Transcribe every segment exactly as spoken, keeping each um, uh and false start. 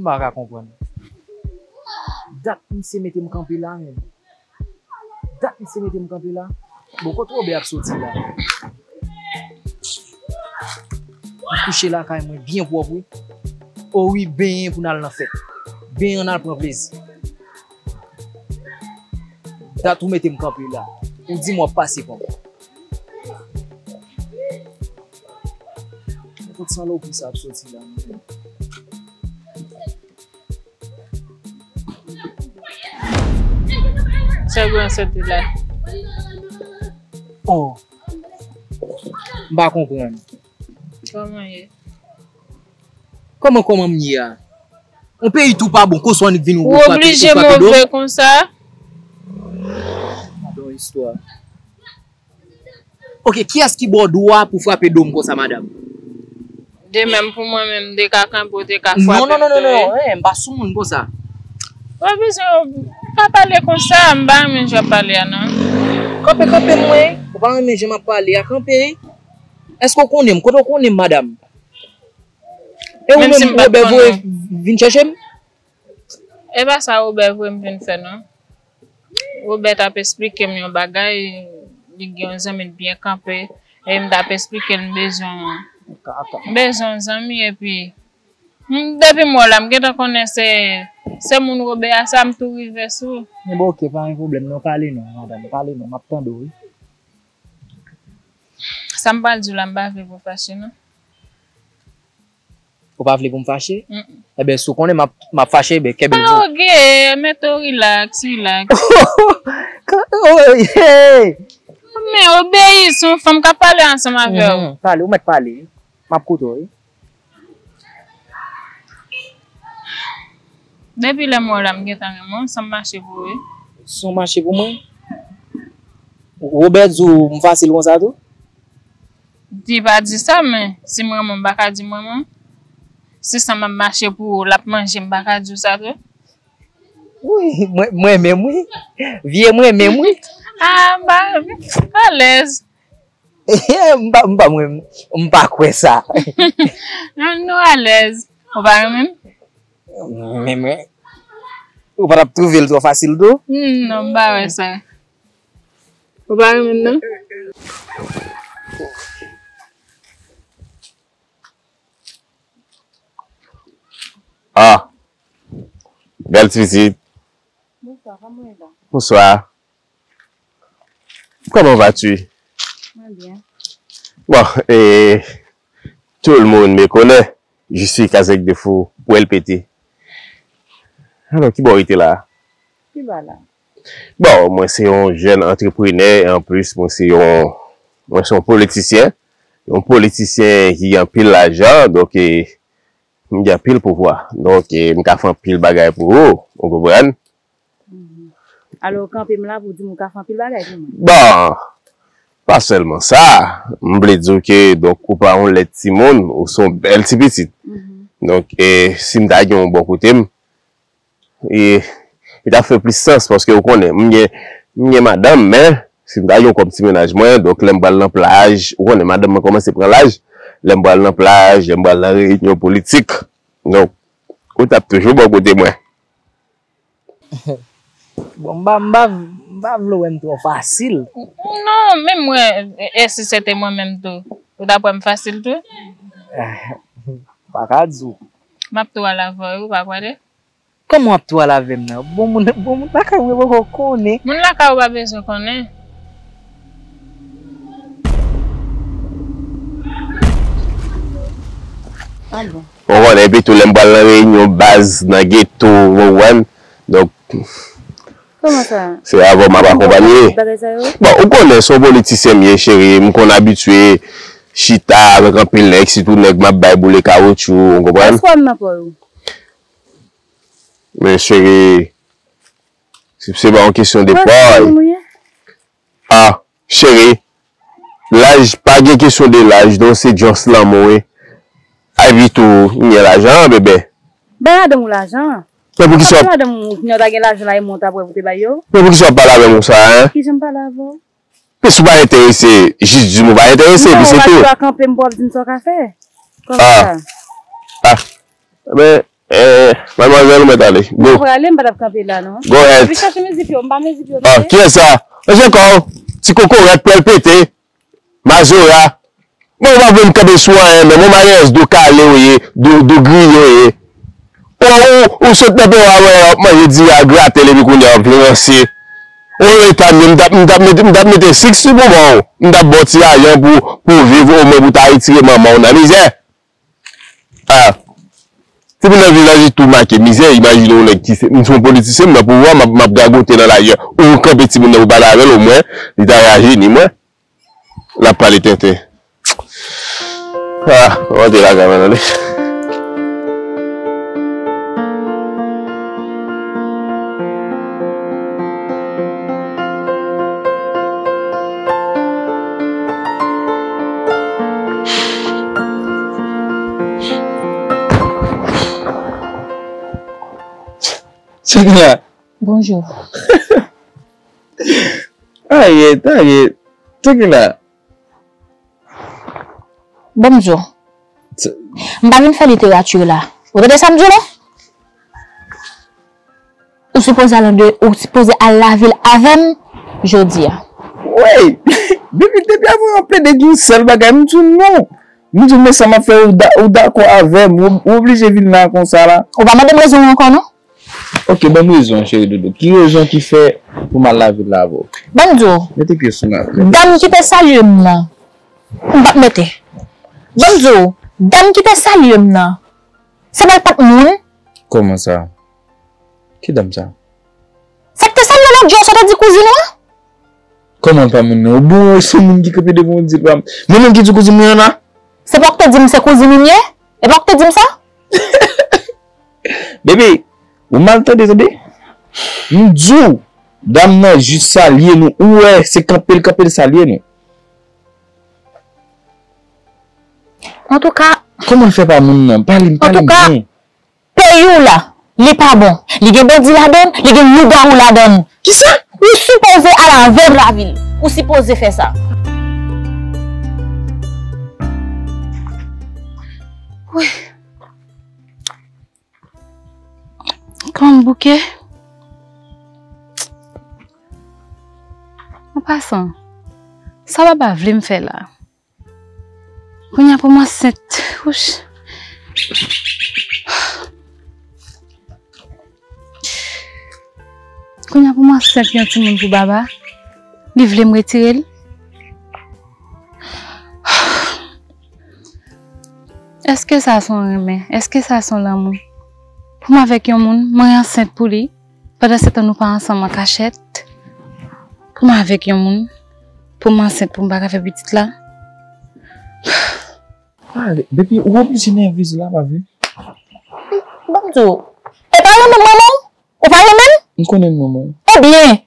M pa ka konprann. Dat misye mete m kanpe la, menm. Dat misye mete m kanpe la. Bon, kote Wobè ap soti la? M kouche lakay mwen byen pwòp, wi. O wi, benyen pou n al nan fèt. Benyen, n al pran plezi. Dat ou mete m kanpe la. Ou di m w ap pase pran m. Kot salopri sa ap soti la, menm? Sèl gran sòti la. Oh. M pa konprann. Kòman ye? Kòman, kòman m ye a? Yon peyi tou pa bon, kosa w annik vin ou frape, ou frape do? Ou oblije move konsa? Gade yon istwa. Ok, kiyès ki ba w dwa pou frape do m konsa, madanm? De menm pou mwen menm, de ka kanpe, de ka frape. Non, non, non, non, non, eh, m pa sou moun konsa. Pa bezwen, ou pa pale konsa, m pa renmen jan w ap pale a, non. Kanpe, kanpe, mwen. Ou pa renmen jan m ap pale a, kanpe. Èske w konnen m? Kote w konnen m, madanm? E ou menm, Wobè voye vin chèche m? E pa sa Wobè voye m vin fè, non. Wobè t ap esplike m yon bagay, li gen yon zanmi l byen kanpe, e m t ap esplike l m bezwen, m bezwen yon zanmi, epi m, depi m wè w la, m gentan konnen se, se moun Wobè a, sa m tou rive sou. Ebyen, ok, pa gen pwoblèm, non, pale non, madanm, pale non, m ap tande w, wi. Sa m pral di w la, m pa vle pou w fache, non. Ou pa vle pou m fache? Mm. Ebyen, si w konnen m ap, m ap fache, ebyen, kenbe l pou ou. Pa oge, mete w relax, relax. Men obeyi, se yon fanm k ap pale ansanm avè w. Mhm, pale, ou mèt pale. M ap koute w, wi. Depi lè m wè w la, m gentan renmen w, san m mache pou ou, wi. San w mache pou mwen? Wobè di w m fasil konsa tou? Di pa di sa, men si m renmen w, m pa ka di m renmen w. Si san m ap mache pou ou, l ap manje m, m pa ka di w sa tou? Wi, mwen, mwen menm, wi. Vye mwen menm, wi. Ah, m pa, alèz. M pa, m pa, mwen, m pa kwè sa. Non, nou alèz. Ou pa renmen m? Men mwen, ou pa t ap twouve l twò fasil tou? Hmm, non, m pa wè sa. Ou pa renmen m, non? Ah, bèl ti pitit. Bonswa, kòman w ye la? Bonswa. Comment vas-tu? Mwen byen. Bon, eh, tout le monde me connaît. Je suis Kazèk de Fou, pwèl pete. Alò, ki bò w rete la? Ki bò la? Bon, mwen se yon jèn antreprenè, e anplis, mwen se yon, mwen se yon politisyen. Yon politisyen ki gen anpil lajan, donk, eh, m gen anpil pouvwa. Donk, eh, m ka fè anpil bagay pou ou, ou konprann? Mhm. Alò, kanpe m la pou di m ou ka fè anpil bagay pou mwen. Bon, pa sèlman sa, m vle di w ke, donk, ou pa yon lèd timoun, ou se yon bèl ti pitit. Mhm. Donk, eh, si m ta gen w bò kote m, e, li t ap fè plis sans, paske ou konnen, m gen, m gen madanm, men si m ta gen w kòm ti mennaj mwen, donk lè m pral nan plaj, ou konnen madanm mwen kòmanse pran laj, lè m pral nan plaj, lè m pral nan reyinyon politik, donk, ou t ap toujou bò kote mwen. Bon, m pa, m pa, m pa vle wè m twò fasil. Non, menm mwen, e si se te mwen menm tou, ou t ap wè m fasil tou? M pa ka di w. M ap tou al avè w, wi, ou pa kwè de? Kòman w ap tou al avè m nan? Bon, moun, bon, moun lakay mwen poko konnen. Moun lakay ou pa bezwen konnen. Ah bon. Ou konnen, epi tou lè m pral nan reyinyon baz, nan geto, ou konprann? Donk, kòman sa? Se avè w m ap akonpanye. Bagay sa yo? Bon, ou konnen, se yon politisyen m ye, cheri. M konn abitye chita avèk anpil nèg, sitou nèg m ap bay boule kawotchou, ou konprann? Èske w nan pò yo? Men cheri, se, se pa yon kesyon de pòy. Ah, cheri, laj, pa gen kesyon de laj, non, se just lanmou, wi. Epi tou, m gen lajan, bebe. Bay madanm ou lajan. Men poukisa w ap... Madanm ou, si w ta gen lajan la, e mwen w t ap wè pou te bay yo. Men poukisa w ap pale avè m konsa, en? Kijan m pale avè w? Men si w pa enterese, jis di m ou pa enterese, epi se tou. Non, ou pa kanpe m pou w ap di m sa w ka fè. Kòmsa. Ah. Ah. Men, Eh, madmwazèl, ou mèt ale. Go. Mwen prale, m pa t ap kanpe la, non. Go ahead. Epi chache mezi pye w, m pa mezi pye w, tande? Ah, kiyès sa? Manje kò w. Ti kokorat pral pete. Mazora. Bon, ou pa vle m kanpe sou anyen, menm. Yon malerèz do kale w ye, do, do griye w ye. Ou, ou, ou sot nan peyi a, wè, w ap manje diri a graten, epi kounye a w ap vin ranse. Ou eta m, m t ap, m t ap mete, m t ap mete sik sou bonbon w. M t ap ba w ti lajan pou, pou w viv, omwen pou w ta retire manman w nan mizè. Ah. Timoun nan vilaj li tou make mizè, imajine yon nèg ki se, m se yon politisyen, m nan pouvwa, m ap, m ap gagote nan lari a. Ou kanpe timoun nan pou pale avè l, omwen, li ta rajeuni mwen. L ap pale tenten. Ah, m rantre lakay mwen, tande. Chak la. Bonjou. Ayèt, ayèt. Chak la. Bon, m di w. M pa vin fè literati la. Ou tande sa m di w la? Ou sipoze al an de, ou sipoze al lavil avè m jodi a. Wi! Depi, depi avan w ap plede di yon sèl bagay, m di w non. M di w, men sa m ap fè, ou da-, ou dakò avè m, ou, ou oblije vin la konsa la. Ou pa mande m rezon an ankò, non? Ok, ban m rezon an, cheri doudou. Ki rezon ki fè pou m al lavil la avè w? Ban m di w. Mete pye sou m, ma fleur. Dam ki te salye m nan, m p ap mete. Ban m di w, dam ki te salye m nan, se pa l pa t moun. Kòman sa? Ki dam sa? Sa k te salye w lòt jou an, sa w te di kouzin ou an? Kòman l pa moun nan? Ou bon, se moun ki kanpe devan w di l pa m. Mwen menm ki di kouzin mwen an la? Se pa w k te di m se kouzin ou m ye? E pa w k te di m sa? Baby, ou mal tande, tande. M di w, dam nan jis salye nou. Ou wè, se kanpe l kanpe l salye nou. Antouka, kòman l fè pa moun nan? Pale m, pale m byen. Peyi w la, li pa bon. Li gen bandi ladan l, li gen lougawou ladan l. Kisa? Ou sipoze al avè m lavil. Ou sipoze fè sa. Wi. Kòman bouke? An pasan, sa baba vle m fè la? Kounye a pou m ansent. Wouch. Kounye a pou m ansent yon timoun pou baba. Li vle m retire l. Èske sa se yon renmen? Èske sa se yon lanmou? Pou m avèk yon moun, mwen ansent pou li. Pandan se tan nou pa ansanm an kachèt. Pou m avèk yon moun, pou m ansent, pou m pa ka fè pitit la. Ale, baby, ou oblije nèvez la, pa vre? Ban m di w, e pa renmen m renmen w? Ou pa renmen m? M konnen m renmen w. Ebyen,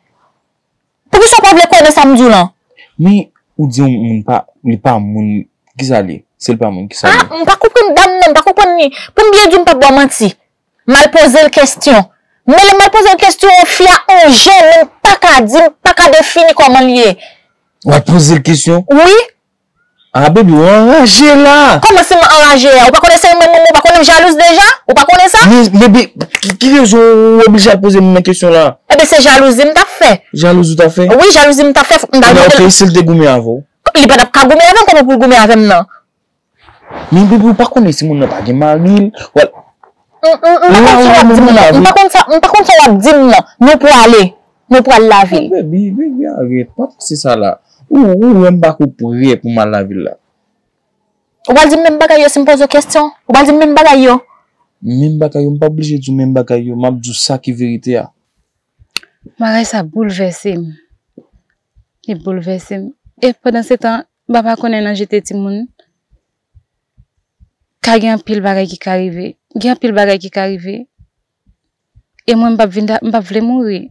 poukisa w pa vle kwè nan sa m di w lan? Men, ou di yon moun pa, li pa moun, kisa li ye? Si l pa moun, kisa li ye? Ah, m pa konprann dam nan, m pa konprann li. Pou m byen di w, m p ap ba w manti. M al poze l kesyon. Men lè m al poze l kesyon, yon fi a yon jan, men m pa ka di, m pa ka defini kòman l ye. W al poze l kesyon? Wi. Ah, baby, w anraje la. Kòman si m anraje a? Ou pa konnen se mwen, mwen, ou pa konnen m jalouz deja? Ou pa konnen sa? Men, baby, ki, ki rezon ou oblije al poze moun nan kesyon la? Ebyen, se jalouzi m t ap fè. Jalouzi w t ap fè? Wi, jalouzi m t ap fè, fòk m t al montre l. Ok, si l te goumen avè w? Li pa t ap ka goumen avè m, kòman pou l goumen avè m nan? Men baby, ou pa konnen si moun nan pa gen mari l, w al... M, m, m pa konn sa w ap di m nan. M pa konn sa, m pa konn sa w ap di m nan. Nou prale. Nou pral lavil. Baby, baby, arèt. Pa panse sa la. Ou, ou wè m pako prè pou m al lavil la. Ou pral di m menm bagay yo si m poze w kesyon? Ou pral di m menm bagay yo? Menm bagay yo, m pa oblije di w menm bagay yo. M ap di w sa ki verite a. Bagay sa boulvèse m. Li boulvèse m. E pandan se tan, m pa konnen nan jete timoun. Ka gen anpil bagay ki ka rive. Gen anpil bagay ki ka rive. E mwen, m p ap vin da-, m p ap vle mouri.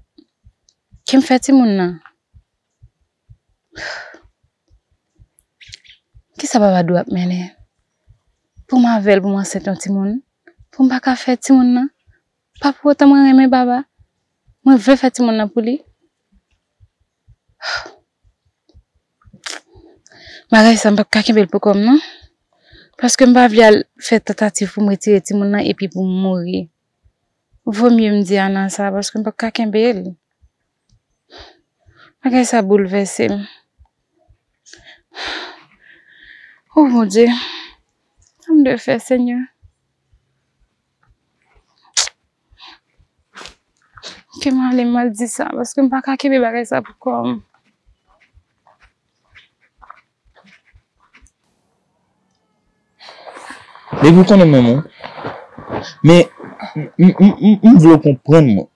Ki m fè timoun nan? Kisa baba dwe ap mennen? Pou m avè l, pou m ansent yon timoun? Pou m pa ka fè timoun nan? Pa pou otan mwen renmen baba. Mwen vle fè timoun nan pou li. Bagay sa, m p ap ka kenbe l pou kò m, non. Paske m pa vle al fè tantativ pou m retire timoun nan epi pou m mouri. Vo mye m di Ana sa, paske m p ap ka kenbe l. Bagay sa boulvèse m. O Bondye, sa m dwe fè, Senyè? Ke m ale m al di sa, paske m pa ka kenbe bagay sa pou kò m. Baby, ou konnen m renmen w. Men, m, m, m, m vle w konprann mwen.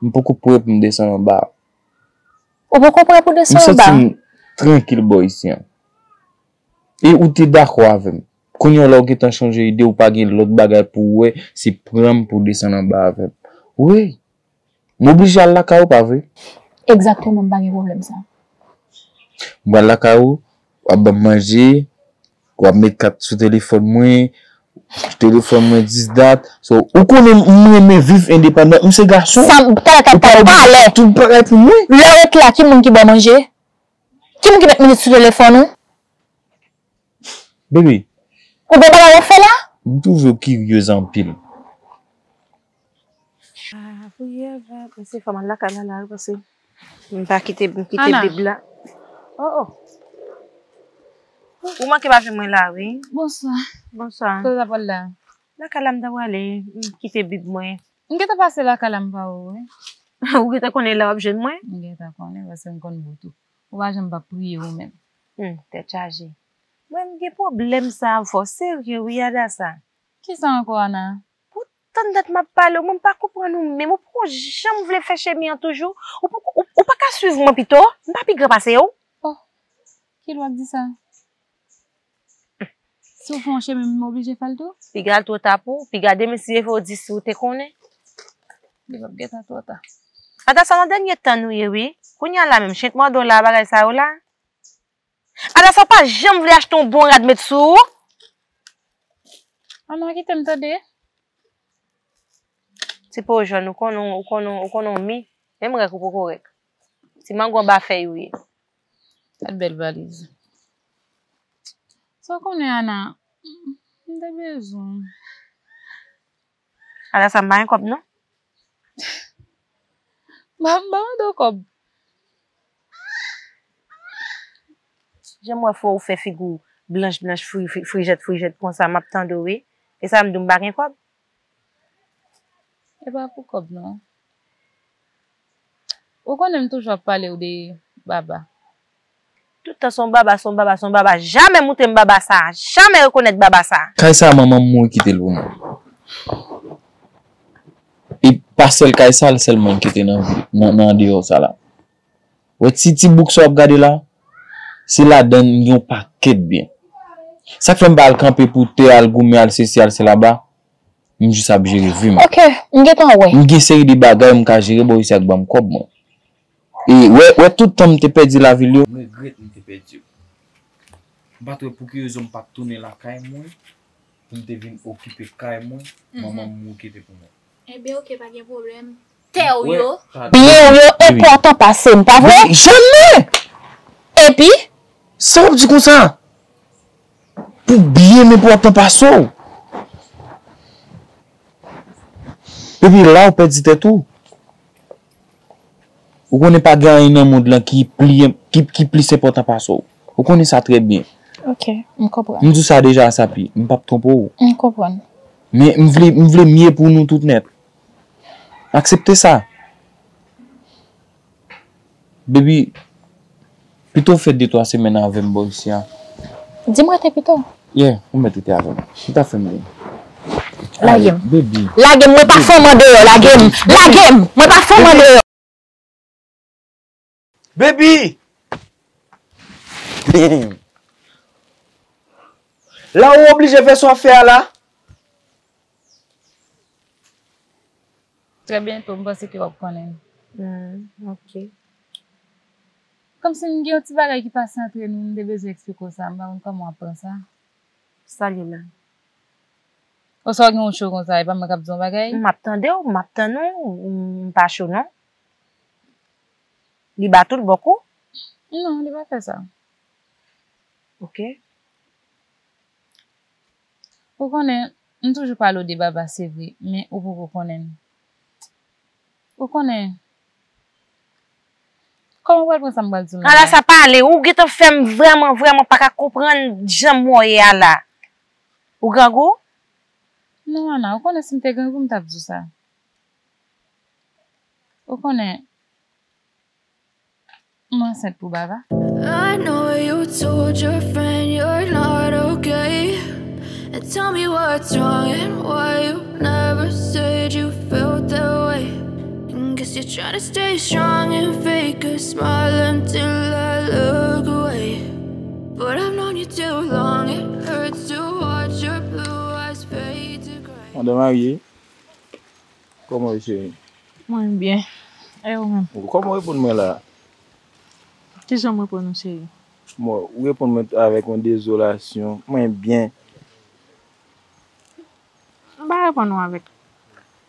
M poko prè pou m desann anba a. Ou poko prè pou w desann anba a? M santi m trankil bò isi an. E ou te dakò avè m. Kounye a w la ou gentan chanje ide, ou pa gen lòt bagay pou w wè, se pran m pou w desann anba avè m. Wi. M oblije al lakay ou, pa vre? Egzakteman, m pa gen pwoblèm sa. M pral lakay ou, w ap ban m manje, w ap met kat sou telefòn mwen, telefòn mwen dis dat. So, ou konnen m renmen viv endepandan, m se gason. Sa m talè k ap pale, talè. Tout bagay pou mwen. Lè w ret la, ki moun ki ba w manje? Ki moun ki met minit sou telefòn ou? Baby. Ou gen bagay w ap fè la? M twouve w kiryez anpil. Ah, pou yè, mwen se fè m al lakay la la wi paske m pa kite m kite Ana. Bib la. Oh, oh. Ou manke pa jwenn mwen la wi. Bonswa. Bonswa. Kote w ta pral la? Lakay la m ta prale, m kite Bib mwen. M gentan pase lakay la m pa wè w wi. Ou gentan konnen lè w ap jwenn mwen? M gentan konnen paske m konn bout ou. Ou pa janm pa priye ou menm. Humm, tèt chaje. Mwen m gen pwoblèm sa avè w, serye wi Adassa. Kisa ankò Ana? Pou tann dat m ap pale w, mwen m pa konprann ou menm, ou poko janm vle fè chemen an toujou? Ou poko, ou, ou pa ka swiv mwen pito? M pa pi gran pase w? Oh, kilè w ap di sa? Si w fè yon chemen, m oblije fè l tou? Piga l twò ta pou ou, piga demen si Jewova di si w te konnen. Li p ap gentan twò ta. Adassa, nan dènye tan nou ye wi. Kounye a la menm, chet mòdo la, bagay sa yo la. Adassa, w pa janm vle achte yon bon rad met sou ou? Ana, kite m tande. Ti po jòn, ou konnen, ou konnen, ou konnen w mi. Menm rèk ou poko rèk. Ti mango anba fèy ou ye. Gad bèl valiz. Sa w konnen, Ana, m te bezwen w. Adassa, m pa gen kòb non. M pa, m pa mande w kòb. Jan m wè fò ou fè figi w blanch blanch, fri, fri, frijèt, frijèt konsa, m ap tande w wi. E sa m di w m pa gen kòb? E pa pou kòb non. Ou konnen m toujou ap pale w de Baba. Tout tan se yon baba, se yon baba, se yon baba. Jamè montre m baba sa. Jamè rekonèt baba sa. Kay sa manman m mouri kite l pou mwen. E pa sèl kay sa l sèlman m kite nan, nan, nan andeyò sa la. Wè ti, ti bouk sa w ap gade la, se ladan l m gen yon pakèt byen. Sa k fè m pa al kanpe pou tè, al goumen, al sesi, al selaba. M jis ap jere vi m. Ok, m gentan wè. M gen seri de bagay m ka jere bò isi ak ban m kòb mwen. E wè, wè tout tan m te pèdi lavil yo. M regrèt m te pèdi yo. M pa t wè pou ki rezon m pa t tounen lakay mwen, pou m te vin okipe kay mwen, manman m mouri kite pou mwen. Enben ok, pa gen pwoblèm. Tè w yo, byen w yo enpòtan pase m, pa vre? Jamè! Epi? Sa w ap di konsa? Pou byen m enpòtan pase w. Epi la w pèdi tèt ou. Ou konnen pa gen anyen nan mond lan ki pli, ki, ki plis enpòtan pase w. Ou konnen sa trè byen. Ok, m konprann. M di w sa deja, Sapi, m p ap twonpe w. M konprann. Men m vle, m vle mye pou nou tout nèt. Aksepte sa. Baby, pito w fè de twa semèn avè m bò isi a. Di m rete pito. Yeah, ou mèt rete avè m. Ou ta fè m byen. Lage m. Baby. Lage m, mwen pa fè w mande yo, lage m. Lage m, mwen pa fè w mande yo. Baby! La ou oblije fè sa w ap fè a la? Trè byento, m panse ke w ap konnen. Hmm, ok. Kòmsi m gen yon ti bagay ki pase antre nou, m te bezwen eksplike w sa, m pa konn kòman w ap pran sa. Sa li la? Oswa w gen yon cho konsa, e pa mwen k ap di yon bagay? M ap tande w, m ap tann ou, m pa cho non. Li ba tout bòk ou? Non, li pa fè sa. Ok. Ou konnen, m toujou pale w de Baba, se vre, men ou poko konnen m. Ou konnen, kòman w pral pran sa m pral di w la? Ala sa pale, ou gentan fè m vrèman, vrèman pa ka konprann jan m wè w ye a la. Ou grangou? Non, Ana, ou konnen si m te grangou, m t ap di w sa. Ou konnen, m ansent pou Baba. I know you told your friend you're not okay. And tell me what's wrong and why you never said you felt that way. And guess you're trying to stay strong and fake a smile until I look away. But I've known you too long, it hurts to watch your blue eyes fade to gray. Madan marye, kòman w ye, cheri? Mwen byen. E ou menm? Kòman w reponn mwen la? Kijan m reponn ou, cheri? Bon, ou reponn mwen avèk yon dezolasyon. Mwen byen. M pa reponn ou avèk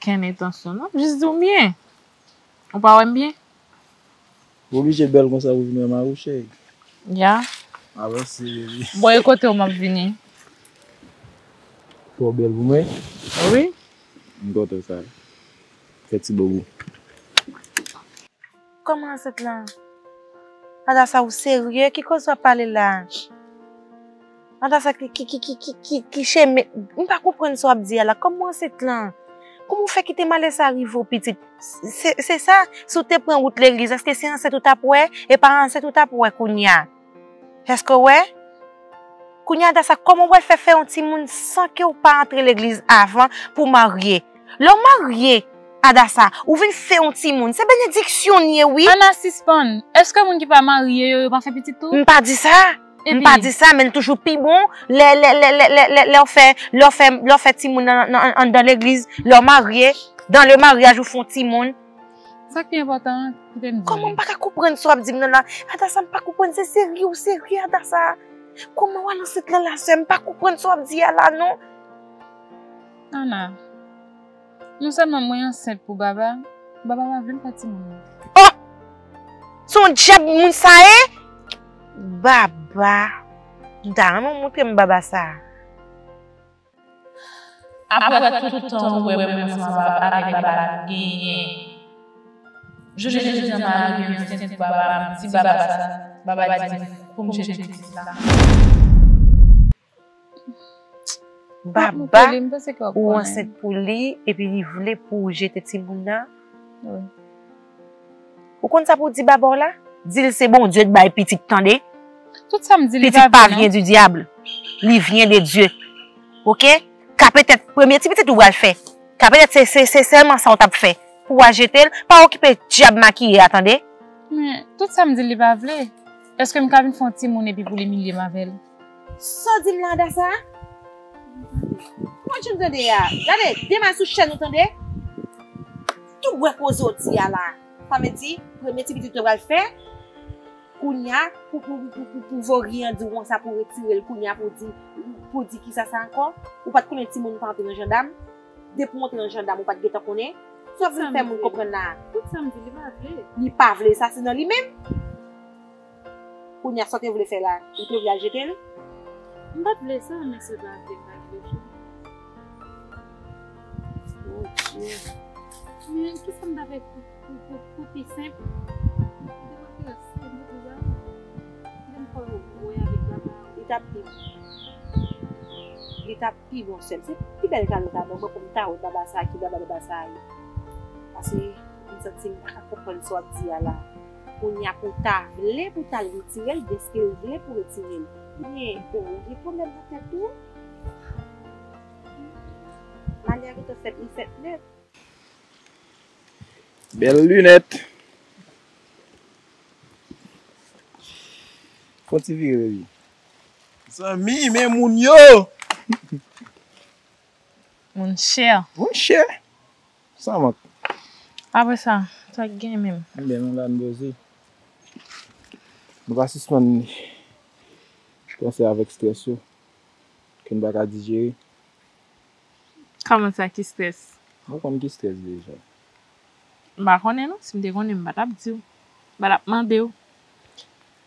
kenn entansyon, non. M jis di w m byen. Ou pa wè m byen? Ou oblije bèl konsa pou vin wè mari w, cheri? Ya. Avanse, baby. Bon, e kote w m ap vini? Twò bèl pou mwen? Wi. M kontan sa. Fè ti bobo. Kòman ansent lan? Adasa, ou serye? Ki koze w ap pale la? Adasa, ki, ki, ki, ki, ki, ki, ki chemen? M pa konprann sa w ap di a la. Kòman ansent lan? Kòman w fè kite malè sa rive w, pitit? Se, se sa? Si w te pran wout legliz, èske se ansent ou t ap wè? E pa ansent ou t ap wè kounye a? Èske w wè? Kounye a, Adasa, kòman w pral fè fè yon timoun san ke w pa antre legliz avan pou w marye? Lè w marye, Adasa, ou vin fè yon timoun. Se benediksyon l ye, wi. Ana, sispann. Èske moun ki pa marye yo, yo pa fè pitit tou? M pa di sa. M pa di sa, men l toujou pi bon lè, lè, lè, lè, lè, lè, lè w fè, lè w fè, lè w fè timoun nan, nan, anndan legliz, lè w marye, dans le mariage ou fè yon timoun. Sa k pi enpòtan an, kite m di w. Kòman m pa ka konprann sa w ap di m nan la? Adasa, m pa konprann, se serye ou serye, Adasa? Kòman w al ansent lan la, sè m? M pa konprann sa w ap di a la, non. Ana, non sèlman mwen ansent pou Baba, Baba pa vle m fè timoun nan. Oh! Se yon djab moun sa ye? Baba. M ta renmen w montre m Baba sa. Apre tout tan ou wè mwen ansanm avèk Baba, nou genyen. Jounen jodi a, m al ansent pou Baba, m di Baba sa, Baba di m pou m jete pitit la. Baba, ou ansent pou li, epi li vle pou w jete timoun nan? Wi. Ou konn sa pou w di Baba w la? Di l se Bondye k bay pitit, tande? Tout sa m di li pa vle, non. Pitit pa vyen di dyab. Li vyen de Dye. Oke? Ka petèt premye ti pitit ou pral fè. Ka petèt se, se, se sèlman sa w t ap fè. Pou w al jete l, pa okipe dyab makiye a, tande? Men, tout sa m di li pa vle. Èske m ka vin fè yon timoun epi pou l imilye m avè l? Sa w di m la, Adasa? Mwen jan m tande a. Gade, demay sou chèn ou, tande? Tout bwè koze w di a la. Sa vle di, premye ti pitit ou pral fè, kounye a, pou, pou, pou, pou, pou voryen an di w konsa pou retire l, kounye a pou di, pou di kisa sa ankò? Ou pa t konnen timoun pa antre nan jandam? Depi w antre nan jandam, ou pa t gentan konnen? Sa w ap vin fè moun konprann la? Tout sa m di, li pa vle. Li pa vle, sa se nan li menm? Kounye a, sa w te vle fè la, ou te vle al jete l? M pa t vle sa, men se pa vle, m pa t vle tou. Mon Dieu. Men, kisa m ta fè pou, pou, pou, pou pi senp? Ou te konn fè se m te di a? Lè m fè w wè avèk Baba. Li t ap pi bon. Li t ap pi bon, sè m. Se pi bèl kado w ta ban mwen pou m ta wè Baba sa a, ki Baba, Baba sa a ye. Paske m santi m pa ka konprann sa w ap di a la. Kounye a pou w ta vle pou w t al retire l, dèske l vle pou w retire l. Ebyen, bon, ou gen pwoblèm nan tèt ou. Malè a gentan fèt, li fèt nèt. Bèl linèt. Fon ti vire, baby. Zanmi, men moun yo! Monchè. Monchè. Sa mank. Apre sa, sa k gen menm? Ebyen, nou la n poze. Nou pa sispann panse avèk strès yo ke n pa ka dijere. Kòman sa, ki strès? Ou konn ki strès deja. M pa konnen non, si m te konnen, m pa t ap di w. M pa t ap mande w.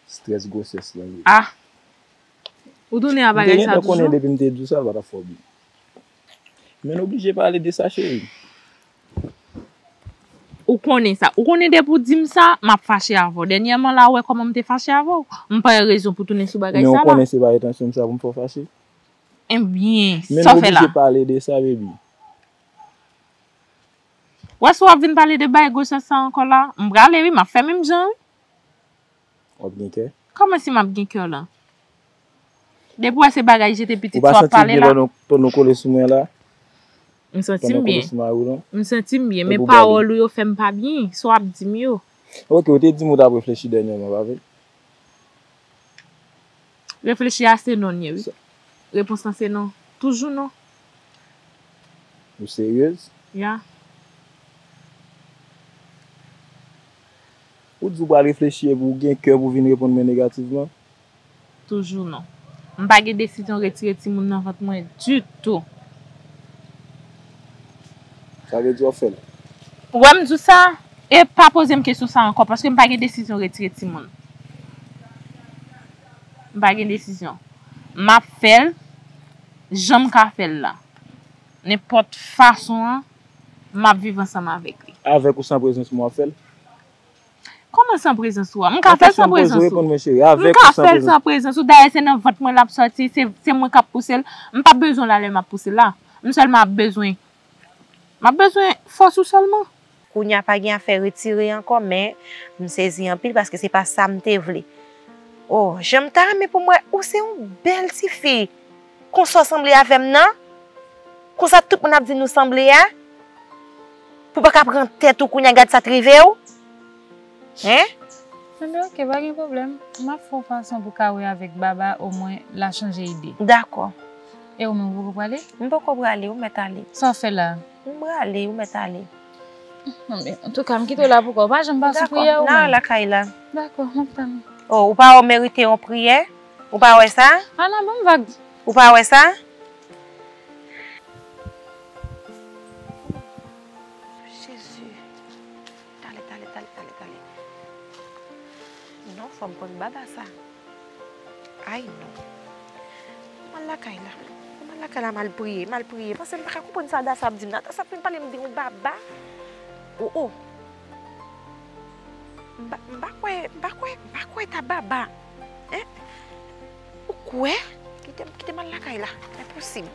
Strès gwosès lan, wi. Ah! Ou tounen a bagay sa toujou? M te gentan konnen depi m te di w sa, l pa t ap fè w byen. Men n oblije pale de sa, cheri. Ou konnen sa. Ou konnen depi w di m sa, m ap fache avè w. Dènyèman la, ou wè kòman m te fache avè w. M pa wè rezon pou tounen sou bagay sa la. Men ou konnen se pa entansyon m sa pou m fè w fache. Ebyen, sa w fè la? Men n oblije pale de sa, baby. Wè, si w ap vin pale de bagay gwosès sa ankò la, m prale wi, m ap fè menm jan wi. W ap gen kè? Kòman si m ap gen kè la? Depi w wè se bagay jete pitit sa w ap pale la. Ou pa santi gen lè nou, nou kole sou mwen la? M santi m byen. M santi m byen, men pawòl ou yo fè m pa byen, sa w ap di m yo. Ok, ou te di m ou t ap reflechi dènyèman, pa vre? Reflechi a se non l ye wi. Repons lan se non. Toujou non. Ou seryez? Ya. Ou di w pral reflechi epi w gen kè pou w vin reponn mwen negativman? Toujou non. M pa gen desizyon retire timoun nan vant mwen ditou. Sa vle di w ap fè l? Ou wè m di w sa, e pa poze m kesyon sa ankò, paske m pa gen desizyon retire timoun. M pa gen desizyon. M ap fè l jan m ka fè l la. Nenpòt fason an, m ap viv ansanm avèk li. Avèk ou san prezans mwen w ap fè l? Kòman san prezans ou a? M ka fè l san prezans ou. M ka fè l san prezans ou. Dayè se nan vant mwen l ap sòti, se, se mwen k ap pouse l. M p ap bezwen l alè m ap pouse l la. M sèlman ap bezwen, m ap bezwen fòs ou sèlman. Kounye a pa gen afè retire ankò, men m sezi anpil paske se pa sa m te vle. Oh, jan m ta renmen pou m wè ou se yon bèl tifi. Konsa w sanble avè m nan? Konsa tout moun ap di nou sanble a? Pou w pa ka pran tèt ou kounye a gad sa t rive w? Hein? Enben oke, pa gen pwoblèm. M ap fè yon fason pou w ka wè avèk Baba, omwen l a chanje ide. Dakò. E ou menm, ou poko prale? M poko prale, ou mèt ale. Sa w fè la? M prale, ou mèt ale. Enben, antouka, m kite w la pou kò w. Pa janm pa sou priyè ou menm. Nan lakay la. Dakò, m ap tann ou. Oh, ou pa wè w merite yon priyè? Ou pa wè sa? Ana, ban m vag. Ou pa wè sa? Jezi. Tale, tale, tale, tale, tale. Non, fò m konn Baba sa. Ay, non. M al lakay la. M al lakay la, m al priye, m al priye. Paske m pa ka konprann sa Adasa ap di m nan. Adasa ap fin pale m de yon Baba. Oh, oh. M pa, m pa kwè, m pa kwè, m pa kwè ta Baba. Hein? Ou kwè? Kite m, kite m al lakay la. Enposib.